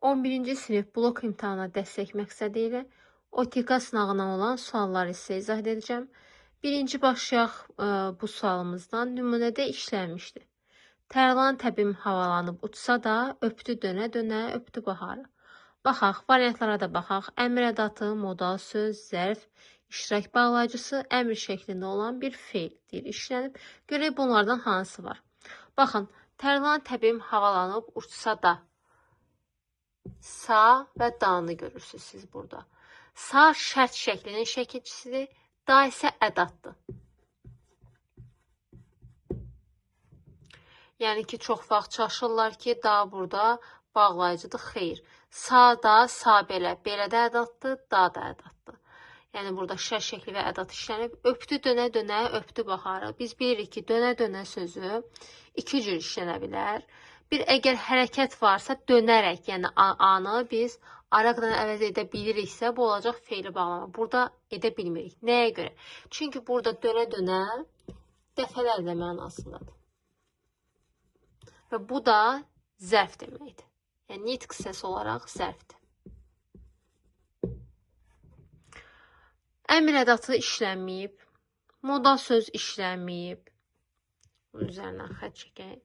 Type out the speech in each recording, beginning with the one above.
11-ci sinif blok imtahana dəstək məqsədi ilə OTK sınağına olan sualları sizə izah edəcəm. Birinci başlayaq bu sualımızdan. Nümunədə işlənmişdi. Tərlan təbim havalanıb uçsa da, öpdü dönə-dönə, öpdü baharı. Baxaq, variantlara da baxaq. Əmr ədatı, modal söz, zərf, iştirak bağlayıcısı, əmr şəklində olan bir feil deyir, işlənib. Görək bunlardan hansı var. Baxın, tərlan təbim havalanıb uçsa da. Sa və danı görürsünüz siz burada. Sa şərt şəklinin şəkilçisidir, da isə ədaddır. Yəni ki, çox vaxt çaşırlar ki, da burada bağlayıcıdır. Xeyr. Sa da, sa belə. Belə də ədaddır, da da ədaddır. Yəni burada şərt şəkli və ədad işlənib. Öpdü dönə-dönə, öpdü baharı. Biz bilirik ki, dönə-dönə sözü iki cür işlənə bilər. Bir, əgər hərəkət varsa dönərək, yəni anı biz araqla əvəz edə biliriksə, bu olacaq feili bağlama. Burada edə bilmirik. Nəyə görə? Çünki burada dönə-dönə dəfələrlə mənasındadır. Və bu da zərf deməkdir. Yəni nitq səsi olaraq zərfdir. Əmr ədatı işlənməyib, modal söz işlənməyib. Bunun üzərindən xətt çəkək.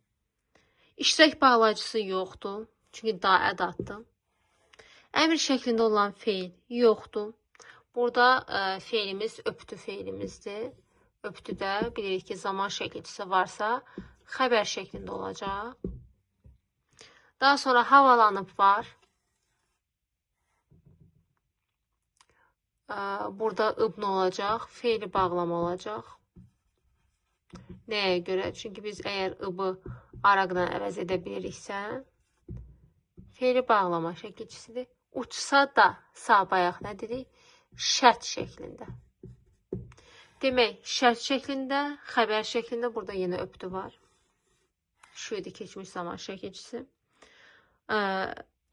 İştirak bağlayıcısı yoxdur, çünki da ədaddır. Əmr şəklində olan feil yoxdur. Burada feilimiz öpdü feilimizdir. Öpdüdə bilirik ki, zaman şəkilçisi varsa xəbər şəklində olacaq. Daha sonra havalanıb var. Burada ıb nə olacaq? Feili bağlama olacaq. Nəyə görə? Çünki biz əgər ıbı araqla əvəz edə biliriksə, feili bağlama şəkilçisidir. Uçsa da, sa bayaq nə dedik? Şərt şəklində. Demək, şərt şəklində, xəbər şəklində burada yenə öpdü var. Şu idi keçmiş zaman şəkilçisi.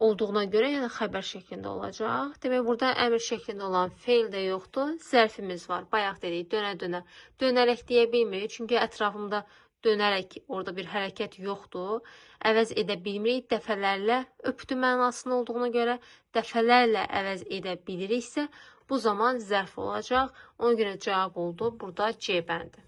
Olduğuna görə, yəni xəbər şəklində olacaq. Demək, burada əmr şəklində olan feil də yoxdur. Zərfimiz var. Bayaq dedik, dönə-dönə. Dönərək deyə bilmirik. Çünki ətrafımda dönərək orada bir hərəkət yoxdur. Əvəz edə bilmirik. Dəfələrlə öpdü mənasında olduğuna görə dəfələrlə əvəz edə biliriksə, bu zaman zərf olacaq. Ona görə cavab oldu. Burada C bəndi.